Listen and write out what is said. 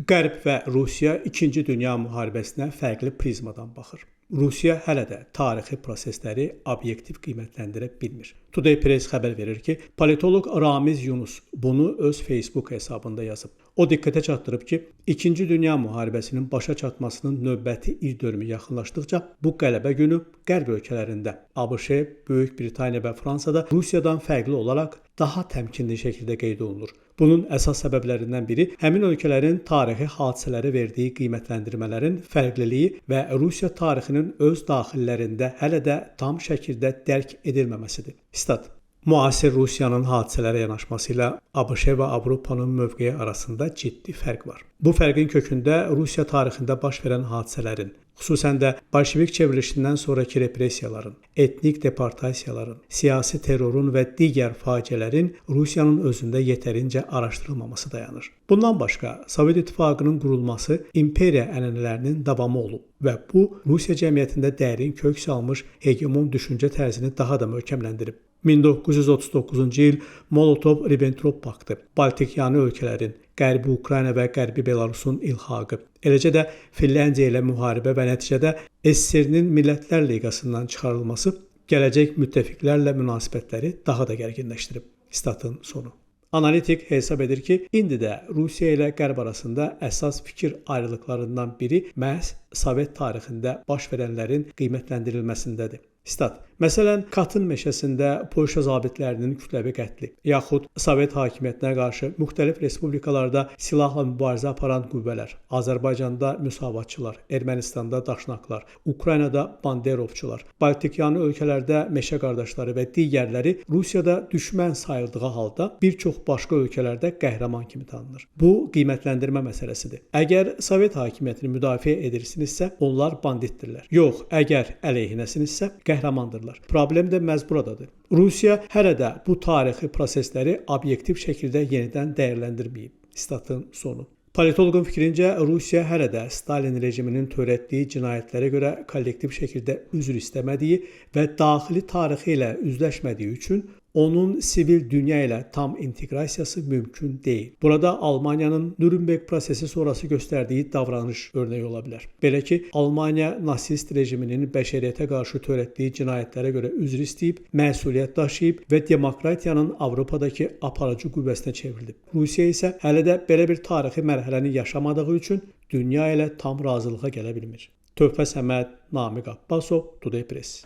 Qərb və Rusiya İkinci Dünya müharibəsinə fərqli prizmadan baxır. Rusiya hələ də tarixi prosesləri obyektiv qiymətləndirə bilmir. Today Press xəbər verir ki, politoloq Ramiz Yunus bunu öz Facebook hesabında yazıb. O diqqətə çatdırıb ki, İkinci Dünya müharibəsinin başa çatmasının növbəti ildönümü yaxınlaşdıqca bu qələbə günü Qərb ölkələrində, ABŞ, Böyük Britaniya və Fransada Rusiyadan fərqli olaraq daha təmkinli şəkildə qeyd olunur. Bunun əsas səbəblərindən biri həmin ölkələrin tarixi hadisələrə verdiyi qiymətləndirmələrin fərqliliyi və Rusiya tarixinin öz daxillərində hələ də tam şəkildə dərk edilməməsidir. Sitat: Müasir Rusiyanın hadisələrə yanaşması ilə ABŞ və Avropanın mövqeyi arasında ciddi fərq var. Bu fərqin kökündə Rusiya tarixində baş verən hadisələrin, xüsusən də bolşevik çevrilişindən sonrakı repressiyaların, etnik deportasiyaların, siyasi terrorun və digər faciələrin Rusiyanın özündə yetərincə araşdırılmaması dayanır. Bundan başqa, Sovet İttifaqının qurulması imperiya ənənələrinin davamı olub və bu Rusiya cəmiyyətində dərin kök salmış hegemon düşüncə tərzini daha da möhkəmləndirib. 1939-cu il Molotov-Ribbentrop paktı, Baltikyanı ölkələrin, Qərbi Ukrayna və Qərbi Belarusun ilhaqı, eləcə də Finlandiya ilə müharibə və nəticədə SSR-nin Millətlər Liqasından çıxarılması gələcək müttəfiqlərlə münasibətləri daha da gərginləşdirib. Statın sonu. Analitik hesab edir ki, indi də Rusiya ilə Qərb arasında əsas fikir ayrılıqlarından biri məhz Sovet tarixində baş verənlərin qiymətləndirilməsindədir. Sitat: Məsələn, Katın meşəsində Polşa zabitlərinin kütləvi qətli, yaxud Sovet hakimiyyətinə qarşı müxtəlif respublikalarda silahla mübarizə aparan qüvvələr, Azərbaycanda müsavatçılar, Ermənistanda daşnaqlar, Ukraynada banderovçular, Baltikyanı ölkələrdə meşə qardaşları və digərləri Rusiyada düşmən sayıldığı halda bir çox başqa ölkələrdə qəhrəman kimi tanınır. Bu qiymətləndirmə məsələsidir. Əgər Sovet hakimiyyətini müdafiə edirsinizsə, onlar banditdirlər. Yox, əgər əleyhinəsinizsə, qəhrəmandırlar. Problem də məhz buradadır. Rusiya hələ də bu tarixi prosesləri obyektiv şəkildə yenidən dəyərləndirməyib. Statın sonu. Politoloqun fikrincə, Rusiya hələ də Stalin rejiminin törətdiyi cinayətlərə görə kollektiv şəkildə üzr istəmədiyi və daxili tarixi ilə üzləşmədiyi üçün onun sivil dünya ilə tam inteqrasiyası mümkün deyil. Burada Almaniyanın Nürnberg prosesi sonrası göstərdiyi davranış örnəyi ola bilər. Belə ki, Almaniya nasist rejiminin bəşəriyyətə qarşı törətdiyi cinayətlərə görə üzr istəyib, məsuliyyət daşıyıb və demokratiyanın Avropadakı aparıcı qüvvəsinə çevrilib. Rusiya isə hələ də belə bir tarixi mərhələni yaşamadığı üçün dünya ilə tam razılığa gələ bilmir. Töhfə Səməd, Namiq Abbasov, Today Press.